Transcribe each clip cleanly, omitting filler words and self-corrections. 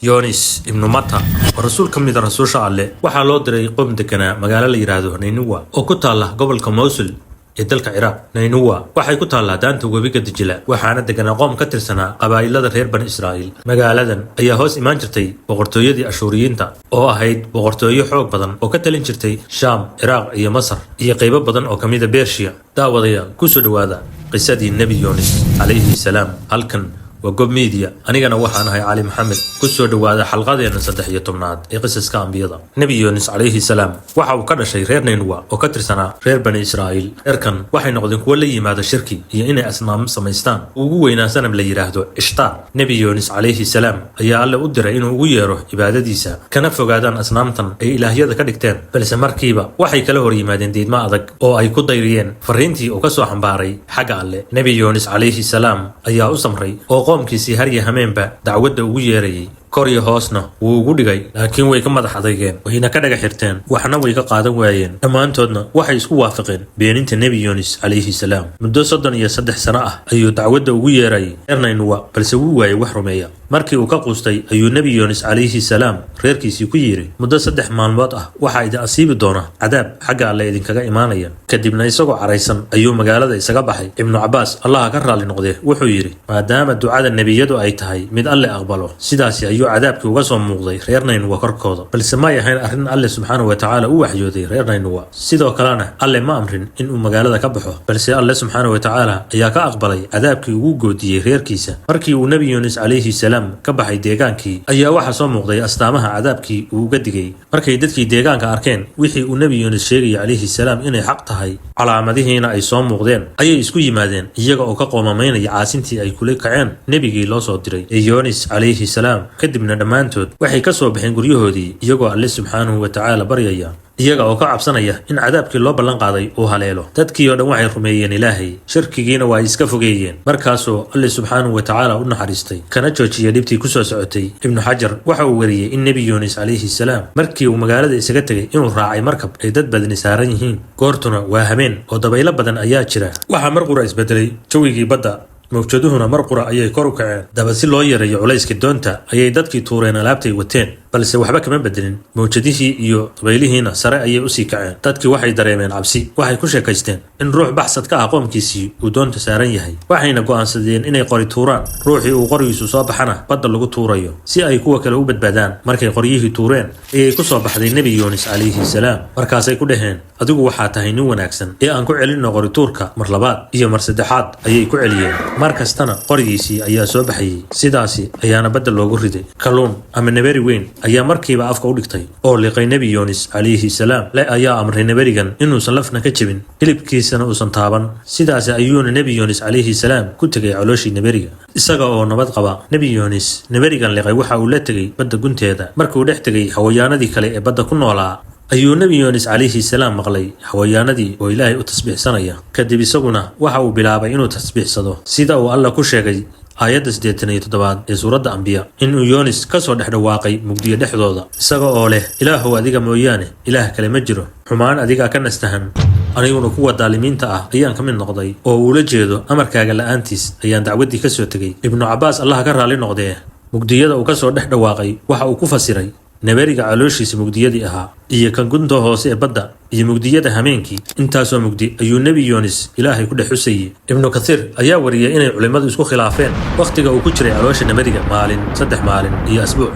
Yoonis Ibnu Mata oo rasuul ka mida rasuusha Alle waxaa loo diray qoom deganaa magaalo la yidhaahdo Naynuwa oo ku taalla gobolka Mowsul ee dalka Ciraaq. Naynuwa waxay ku taallaa daanta webiga Dijla, waxaana deganaa qoom ka tirsanaa qabaa'ilada reer Bani Israa'iil. Magaaladan ayaa hoos imaan jirtay boqortooyadii Ashuuriyiinta oo ahayd boqortooyo xoog badan oo ka talin jirtay Shaam, Ciraaq iyo Masar iyo qaybo badan oo ka mida Bershiya. Daawadayaal, kusoo dhowaada qisadii Nebi Yoonis calayhi salaam. Halkan waa Gob Media, anigana waxaan ahay Cali Maxamed. Ku soo dhowaada xalqadeena 13aad ee qisaska ambiyada. Nebi Yoonis calayhi salaam waxa uu ka dhashay reer Naynwa oo ka tirsanaa reer Bani Israa'iil. Reerkan waxay noqdeen kuwo la yimaada shirki iyo inay asnaam samaystaan, ugu weynaa sanam la yidhaahdo Ishtaar. Nebi Yoonis calayhi salaam ayaa Alle u diray inuu ugu yeero cibaadadiisa, kana fogaadaan asnaamtan ay ilaahyada ka dhigteen, balse markiiba waxay kala hor yimaadeen diidmo adag oo ay ku dayriyeen fariintii uu ka soo xambaaray xagga Alle. Nebi Yoonis calayhi salaam ayaa u samray oo qoomkiisii harya hameenba dacwadda ugu yeerayay, kor iyo hoosna wuu ugu dhigay, laakiin way ka madax adeygeen, wayna ka dhaga xirteen, waxna way ka qaadan waayeen. Dhammaantoodna waxay isku waafaqeen beeninta Nebi Yoonis calayhi salaam. Muddo 33 sano ah ayuu dacwadda ugu yeerayay reer Naynuwa, balse wuu waayey wax rumeeya. Markii uu ka quustay ayuu Nebi Yoonis calayhi salaam reerkiisii ku yidhi: "Muddo 3 maalmood ah waxaa idin asiibi doona cadaab xagga Alle idinkaga imaanaya." Kadibna isagoo caraysan ayuu magaalada isaga baxay. Ibnu Cabaas, Allaha ka raalli noqdee, wuxuu yidhi: "Maadaama ducada nebiyadu ay tahay mid Alle aqbalo, sidaasi ayuu cadaabkii uga soo muuqday reer Naynuwa korkooda, balse may ahayn arrin Alle subxaanahu watacaala u waxyooday reer Naynuwa. Sidoo kalena Alle ma amrin inuu magaalada ka baxo, balse Alle subxaanahu watacaala ayaa ka aqbalay cadaabkii ugu goodiyey reerkiisa." Markii uu Nebi Yuunis calayhi salaam ka baxay deegaankii ayaa waxaa soo muuqday astaamaha cadaabkii uu uga digay. Markay dadkii deegaanka arkeen wixii uu Nebi Yuunis sheegayay calayhi salaam inay xaq tahay, calaamadihiina ay soo muuqdeen, ayay isku yimaadeen iyaga oo ka qoomamaynaya caasintii ay kula kaceen nebigii loo soo diray ee Yoonis calayhi salaam. Kadibna dhammaantood waxay ka soo baxeen guryahoodii iyagoo Alle subxaanahu wa tacaala baryaya, iyaga oo ka cabsanaya in cadaabkii loo ballan qaaday uu haleelo. Dadkii oo dhan waxay rumeeyeen Ilaahay, shirkigiina waa ay iska fogeeyeen. Markaasuu Alle subxaanahu wa tacaala u naxariistay, kana joojiyay dhibtii kusoo socotay. Ibnu Xajar waxa uu weriyey in Nebi Yuunis calayhi salaam markii uu magaalada isaga tegay inuu raacay markab ay dad badani saaran yihiin. Goortuna waa habeen oo dabaylo badan ayaa jira. Waxaa mar qura isbedelay jawigii badda, mawjaduhuna mar qura ayay kor u kaceen. Daba si loo yareeyo culayska doonta ayay dadkii tuureen alaabtay wateen, balse waxba kama bedelin. Mawjadihii iyo dabaylihiina sare ayay usii kaceen. Dadkii waxay dareemeen cabsi. Waxay ku sheekaysteen in ruux baxsad ka ah qoomkiisii uu doonta saaran yahay, waxayna go'aansadeen inay qori tuuraan. Ruuxii uu qorigiisu soo baxana badda lagu tuurayo si ay kuwa kale u badbaadaan. Markay qoryihii tuureen ayay ku soo baxday Nebi Yuunis calayhi salaam. Markaasay ku dhaheen: "Adigu waxaa tahay nin wanaagsan ee aan ku celinno qorituurka." Mar labaad iyo mar saddexaad ayay ku celiyeen, mar kastana qorigiisii ayaa soo baxayey. Sidaasi ayaana badda loogu riday. Kalluun ama neberi weyn ayaa markiiba afka u dhigtay oo liqay Nebi Yuunis calayhi salaam. Le ayaa amray neberigan inuusan lafna ka jebin, hilibkiisana uusan taaban. Sidaasi ayuuna Nebi Yuunis calayhi salaam ku tegay calooshii neberiga isaga oo nabad qaba. Nebi Yuunis neberigan liqay waxa uu la tegey badda gunteeda. Markuu dhex tegay xawayaanadii kale ee badda ku noolaa ayuu Nebi Yuunis calayhi salaam maqlay xawayaanadii oo Ilaahay u tasbiixsanaya. Kadib isaguna waxa uu bilaabay inuu tasbiixsado, sida uu Alla ku sheegay aayadda 87aad ee suuradda Ambiya, inuu Yoonis ka soo dhex dhawaaqay mugdiyo dhexdooda isaga oo leh: "Ilaahow, adiga mooyaane ilaah kale ma jiro, xumaan adigaa ka nastahan, aniguna kuwa daalimiinta ah ayaan ka mid noqday," oo uula jeedo amarkaaga la'aantiis ayaan dacwaddii ka soo tegey. Ibnu Cabbaas, Allaha ka raalli noqdee, mugdiyada uu ka soo dhex dhawaaqay waxa uu ku fasiray naberiga calooshiisa mugdiyadii ahaa iyo kan gunta hoose ee badda iyo mugdiyada hameenkii. Intaasoo mugdi ayuu Nebi Yoonis Ilaahay ku dhex xusayey. Ibnu Kathiir ayaa wariyey inay culimmadu isku khilaafeen wakhtiga uu ku jiray caloosha naberiga: maalin, 3 maalin iyo asbuuc.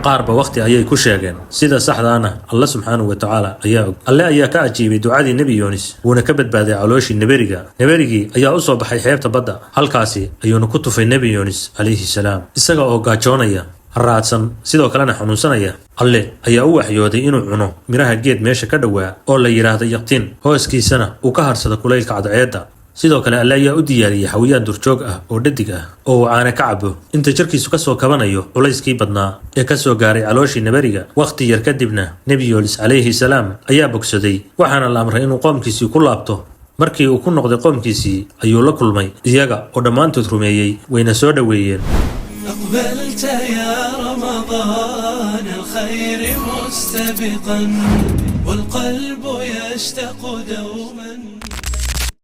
Qaarba wakhti ayay ku sheegeen. Sida saxdaana Alla subxaanahu wa tacaala ayaa og. Alle ayaa ka ajiibay ducadii Nebi Yoonis, wuuna ka badbaaday calooshii neberiga. Neberigii ayaa u soo baxay xeebta badda, halkaasi ayuuna ku tufay Nebi Yoonis calayhi salaam isaga oo gaajoonaya, raadsan, sidoo kalena xanuunsanaya. Alle ayaa u waxyooday inuu cuno miraha geed meesha ka dhowaa oo la yidhaahdo yaqtiin, hooskiisana uu ka harsado kulaylka cadceedda. Sidoo kale Alle ayaa u diyaariyey xawiyaan durjoog ah oo dhadig ah oo uu caana ka cabo inta jirkiisu kasoo kabanayo culayskii badnaa ee kasoo gaaray calooshii naberiga. Wakhti yar kadibna Nebi Yoonis calayhi salaam ayaa bogsaday, waxaana la amray inuu qoomkiisii ku laabto. Markii uu ku noqday qoomkiisii ayuu la kulmay iyaga oo dhammaantood rumeeyey, wayna soo dhoweeyeen. أقبلت يا رمضان الخير مستبقا، والقلب يشتاق دوما.